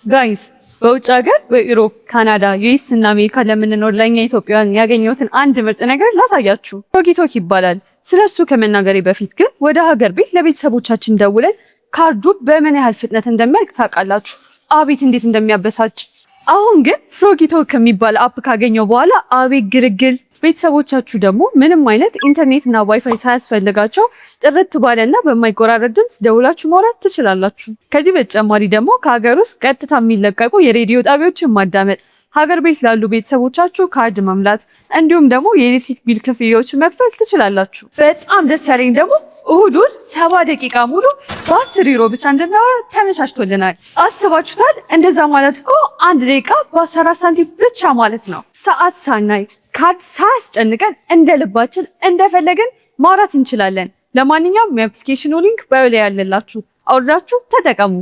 Guys፣ በውጭ ሀገር በ Europe፣ ካናዳ፣ US እና አሜሪካ ለምንኖር ለእኛ ኢትዮጵያውያን ያገኘሁትን አንድ ምርጥ ነገር ላሳያችሁ። FrogiTalk ይባላል። ስለሱ ከመናገሬ በፊት ግን ወደ ሀገር ቤት ለቤተሰቦቻችን ደውለን ካርዱ በምን ያህል ፍጥነት እንደሚያልቅ ታውቃላችሁ? አቤት እንዴት እንደሚያበሳጭ። አሁን ግን FrogiTalk የሚባል app ካገኘው በኋላ አቤት ግልግል። ቤተሰቦቻችሁ ደግሞ ምንም አይነት ኢንተርኔት እና ዋይፋይ ሳያስፈልጋቸው ጥርት ባለና በማይቆራረጥ ድምፅ ደውላችሁ ማውራት ትችላላችሁ። ከዚህ በተጨማሪ ደግሞ ከሀገር ውስጥ ቀጥታ የሚለቀቁ የሬዲዮ ጣቢያዎችን ማዳመጥ፣ ሀገር ቤት ላሉ ቤተሰቦቻችሁ ካርድ መሙላት እንዲሁም ደግሞ የኤሌክትሪክ bill ክፍያዎችን መክፈል ትችላላችሁ። በጣም ደስ ያለኝ ደግሞ እሁድ እሁድ 70 ደቂቃ ሙሉ በ10 ዩሮ ብቻ እንድናወራ ተመቻችቶልናል። አስባችሁታል? እንደዛ ማለት እኮ 1 ደቂቃ በ14 ሳንቲም ብቻ ማለት ነው። ሰዓት ሳናይ፣ ካርድ ሳያስጨንቀን፣ እንደ ልባችን እንደፈለግን ማውራት እንችላለን። ለማንኛውም የ application ኑ link bio ላይ ያለላችሁ አውርዳችሁ ተጠቀሙ።